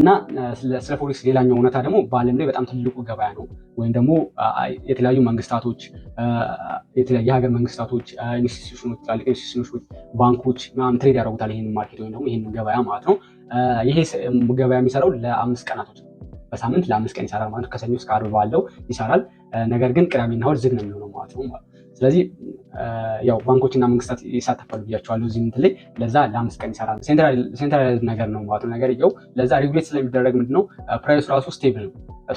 እና ስለ forex ሌላኛው እውነታ ደግሞ በዓለም ላይ በጣም ትልቁ ገበያ ነው። ወይም ደግሞ የተለያዩ መንግስታቶች፣ የሀገር መንግስታቶች፣ institution ኖች፣ ትላልቅ institution ኖች፣ ባንኮች ምናምን trade ያደርጉታል ይህንን market ወይም ደግሞ ይህንን ገበያ ማለት ነው። ይሄ ገበያ የሚሰራው ለ5 ቀናቶች ነው። በሳምንት ለ5 ቀን ይሰራል ማለት ነው። ከሰኞ እስከ ዓርብ ባለው ይሰራል። ነገር ግን ቅዳሜና እሑድ ዝግ ነው የሚሆነው ማለት ነው። ስለዚህ ያው ባንኮችና መንግስታት ይሳተፋሉ ብያቸዋለሁ እዚህ እንትን ላይ። ለዛ ለ5 ቀን ይሰራል። Centralized ነገር ነው ማለት ነው። ነገር ይኸው ለዛ regulate ስለሚደረግ ምንድነው price ኡ ራሱ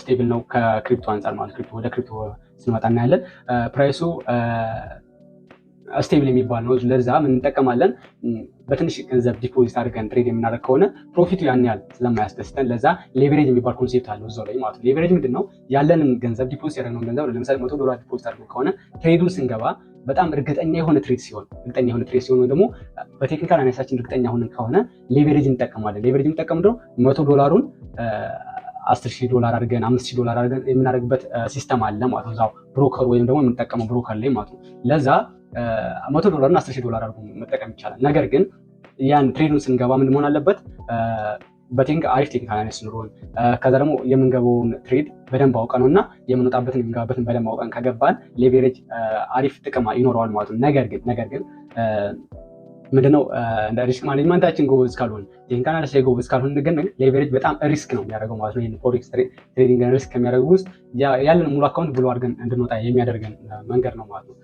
stable ነው ከ crypto አንጻር ማለት crypto ወደ crypto ስንመጣ እናያለን። Price ኡ stable የሚባል ነው። ለዛ ምን እንጠቀማለን? በትንሽ ገንዘብ deposit አድርገን trade የምናደርግ ከሆነ profit ኡ ያን ያህል ስለማያስደስተን ለዛ leverage የሚባል concept አለው እዛው ላይ ማለት ነው። Leverage ምንድን ነው? ያለንን ገንዘብ፣ deposit ያደረግነውን ገንዘብ፣ ለምሳሌ 100 ዶላር deposit አድርገን ከሆነ trade ኡን ስንገባ በጣም እርግጠኛ የሆነ trade ሲሆን ወይ ደግሞ በ technical analysis ኣችን እርግጠኛ ሆነን ከሆነ leverage እንጠቀማለን። Leverage የምንጠቀም ደግሞ 100 ዶላሩን 10,000 ዶላር አድርገን፣ 5,000 ዶላር አድርገን የምናደርግበት system አለ ማለት ነው። እዛው broker ወይም ደግሞ የምንጠቀመው broker ላይ ማለት ነው። ለዛ 100 ዶላርን 10,000 ዶላር አድርጎ መጠቀም ይቻላል። ነገር ግን ያን trade ኡን ስንገባ ምን መሆን አለበት? በቴክኒክ አሪፍ technical analysis ኖሮን፣ ከዛ ደግሞ የምንገባውን trade በደንብ አውቀን ነው እና የምንወጣበትን የምንገባበትን በደንብ አውቀን ከገባን leverage አሪፍ ጥቅም ይኖረዋል ማለት ነው። ነገር ግን ምንድነው እንደ risk management ኣችን ጎበዝ ካልሆን፣ technical analysis ላይ ጎበዝ ካልሆን ግን leverage በጣም risk ነው የሚያደርገው ማለት ነው። ይህን forex trading risk ከሚያደርጉ ውስጥ ያለን ሙሉ account blow አድርገን እንድንወጣ የሚያደርገን መንገድ ነው ማለት ነው።